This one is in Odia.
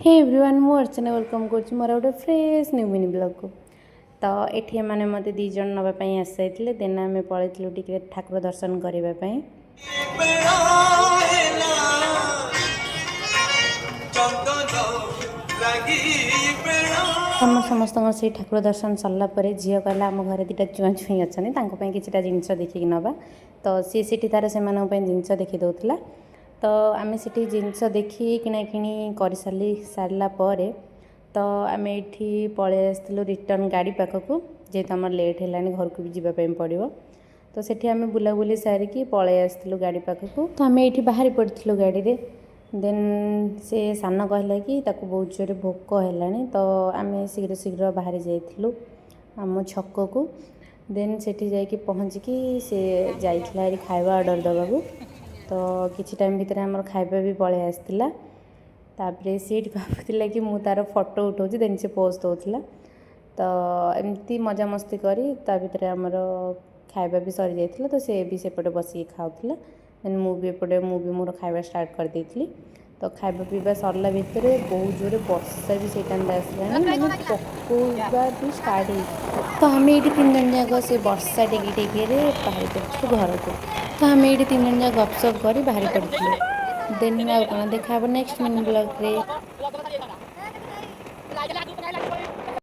ହେ ଏଭ୍ରିୱାନ୍, ମୁଁ ଅର୍ଚ୍ଚନା welcome କରୁଛି ମୋର ଗୋଟେ ଫ୍ରେଶ୍ ନ୍ୟୁ ମିନି ବ୍ଲଗ୍କୁ। ତ ଏଠି ଏମାନେ ମୋତେ ଦୁଇ ଜଣ ନେବା ପାଇଁ ଆସିଯାଇଥିଲେ। ଦେନ୍ ଆମେ ପଳେଇଥିଲୁ ଟିକେ ଠାକୁର ଦର୍ଶନ କରିବା ପାଇଁ। ବେଳ ହେଲା ଚନ୍ଦନ ଲାଗି ବେଳ। ଆମ ସମସ୍ତଙ୍କର ସେଇ ଠାକୁର ଦର୍ଶନ ସରିଲା ପରେ ଝିଅ କହିଲା, ଆମ ଘରେ ଦୁଇଟା ଚୁଆଁ ଛୁଇଁ ଅଛନ୍ତି, ତାଙ୍କ ପାଇଁ କିଛିଟା ଜିନିଷ ଦେଖିକି ନେବା। ତ ସିଏ ସେଠି ତାର ସେମାନଙ୍କ ପାଇଁ ଜିନିଷ ଦେଖି ଦେଉଥିଲା। ତ ଆମେ ସେଠି ଜିନିଷ ଦେଖି କିଣାକିଣି କରିସାରି ସାରିଲା ପରେ ତ ଆମେ ଏଇଠି ପଳେଇ ଆସିଥିଲୁ ରିଟର୍ନ ଗାଡ଼ି ପାଖକୁ, ଯେହେତୁ ଆମର ଲେଟ୍ ହେଲାଣି, ଘରକୁ ବି ଯିବା ପାଇଁ ପଡ଼ିବ। ତ ସେଠି ଆମେ ବୁଲାବୁଲି ସାରିକି ପଳେଇ ଆସିଥିଲୁ ଗାଡ଼ି ପାଖକୁ। ତ ଆମେ ଏଇଠି ବାହାରି ପଡ଼ିଥିଲୁ ଗାଡ଼ିରେ। ଦେନ୍ ସେ ସାନ କହିଲା କି ତାକୁ ବହୁତ ଜୋରେ ଭୋକ ହେଲାଣି। ତ ଆମେ ଶୀଘ୍ର ଶୀଘ୍ର ବାହାରି ଯାଇଥିଲୁ ଆମ ଛକକୁ। ଦେନ୍ ସେଠି ଯାଇକି ପହଞ୍ଚିକି ସେ ଯାଇଥିଲା ହେରି ଖାଇବା ଅର୍ଡ଼ର ଦେବାକୁ। ତ କିଛି ଟାଇମ୍ ଭିତରେ ଆମର ଖାଇବା ବି ପଳେଇ ଆସିଥିଲା। ତାପରେ ସିଏ ଏଠି ଭାବୁଥିଲା କି ମୁଁ ତା'ର ଫଟୋ ଉଠାଉଛି। ଦେନ୍ ସେ ପୋଜ୍ ଦେଉଥିଲା। ତ ଏମିତି ମଜାମସ୍ତି କରି ତା ଭିତରେ ଆମର ଖାଇବା ବି ସରିଯାଇଥିଲା। ତ ସେ ବି ସେପଟେ ବସିକି ଖାଉଥିଲା। ଦେନ୍ ମୁଁ ବି ଏପଟେ ମୁଁ ବି ମୋର ଖାଇବା ଷ୍ଟାର୍ଟ କରିଦେଇଥିଲି। ତ ଖାଇବା ପିଇବା ସରିଲା ଭିତରେ ବହୁତ ଜୋରେ ବର୍ଷା ବି ସେଇ ଟାଇମ୍ରେ ଆସିଲାଣି, ମାନେ ପକୋଇବା ବି ଷ୍ଟାର୍ଟ ହେଇଛି। ତ ଆମେ ଏଇଠି ତିନି ଜଣ ଯାକ ସେ ବର୍ଷା ଟିକେ ଟିକେରେ ବାହାରି ପଡ଼ିଥିଲୁ ଘରକୁ। ତ ଆମେ ଏଇଠି ତିନି ଜଣ ଯାକ ଗପସପ କରି ବାହାରି ପଡ଼ିଥିଲୁ। ଦେନ୍ ଆଉ କ'ଣ, ଦେଖା ହେବ ନେକ୍ସଟ ମିନି ବ୍ଲଗ୍ରେ।